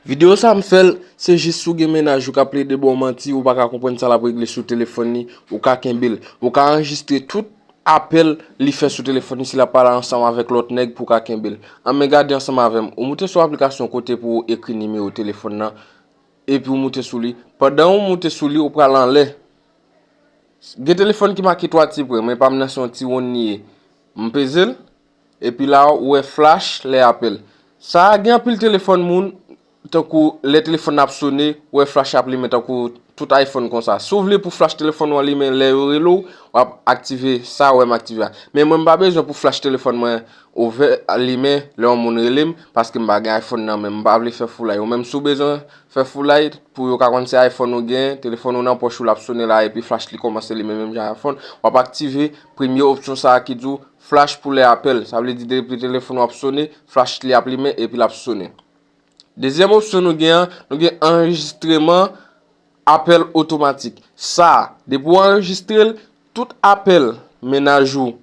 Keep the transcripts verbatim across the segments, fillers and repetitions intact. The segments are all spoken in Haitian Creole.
Videyo sa m fè l, se jis si w gen mennaj ou k ap plede ba w manti, ou pa ka konprann sa l ap regle sou telefòn li, ou ka kenbe l. Ou ka anrejistre tout apèl li fè sou telefòn li, si l ap pale ansanm avèk lòt nèg pou w ka kenbe l. Anben gade ansanm avè m, ou moute sou aplikasyon kote pou w ekri nimewo telefòn nan, epi w moute sou li. Pandan w moute sou li, ou pral anlè. Gen telefòn ki make twa ti pwen, men pa m nan se yon ti wonn li ye. M peze l, epi la ou wè flash lè apèl. Sa gen anpil telefòn moun, tankou lè telefòn nan ap sone, ou wè flash ap limen tankou tout iPhone konsa. Si w vle pou flash telefòn ou an limen lè yo rele w, w ap aktive sa ou wè m aktive a. Men mwen m pa bezwen pou flash telefòn mwen ouvè limen lè yon moun rele m, paske m pa gen iPhone nan men m, m pa vle fè foulay. Ou menm si w bezwen fè foulay pou yo ka konn se iPhone ou gen, telefòn ou nan pòch ou l ap sone la epi flash li kòmanse limen menm jan iPhone, w ap aktive premye opsyon sa a ki di w flash pou lè apèl. Sa vle di depi telefòn ou ap sone, flash li ap limen epi l ap sone. Dezyèm opsyon nou gen an, nou gen anrejistreman apèl otomatik. Sa a, depi w anrejistre l, tout apèl mennaj ou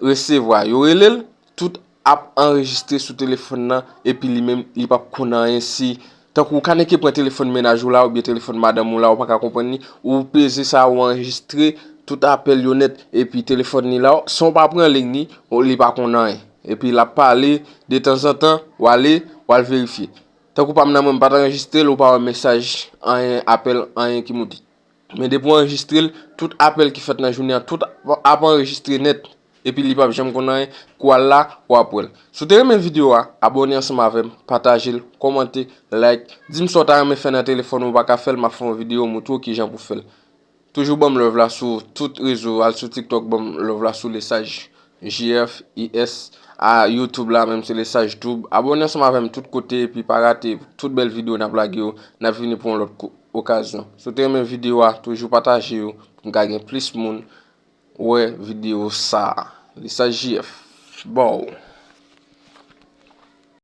resevwa, yo rele l, tout ap anrejistre sou telefòn nan, epi li menm, li p ap konn anyen si, tankou w ka neke pran telefòn mennaj ou la, oubyen telefòn madanm ou la, ou pa ka konprann li, ou peze sa, ou anrejistre tout apèl yo nèt, epi telefòn li la, san w pa pran liy li, li pa konn anyen. Epi l ap pale, detanzantan, w ale, w al verifye. Tankou pa m nan mwen, m pa t anrejistre l, ou pa wè mesaj, anyen, apèl, anyen ki moute. Men depi w anrejistre l, tout apèl ki fèt nan jounen an, tout ap anrejistre nèt. Epi li p ap janm konn anyen, kou w al la, w ap wè l. Si w te renmen videyo a, abòne ansanm avè m, pataje l, kòmante, like, di m sa w ta renmen fè nan telefòn ou pa ka fè l, m ap fè yon videyo moutre w kijan pou fè l. Toujou ban m love la sou tout rezo, al sou TikTok ban m love la sou Lesaj J F I S, a YouTube la menm se Lesaj Tube. Abòne ansanm avè m tout kote epi pa rate tout bèl videyo n ap lage yo, n ap vini pou yon lòt ko- okazyon. Si w te renmen videyo a, toujou pataje yo pou m ka gen plis moun wè videyo sa a. Lesaj J F. Bow.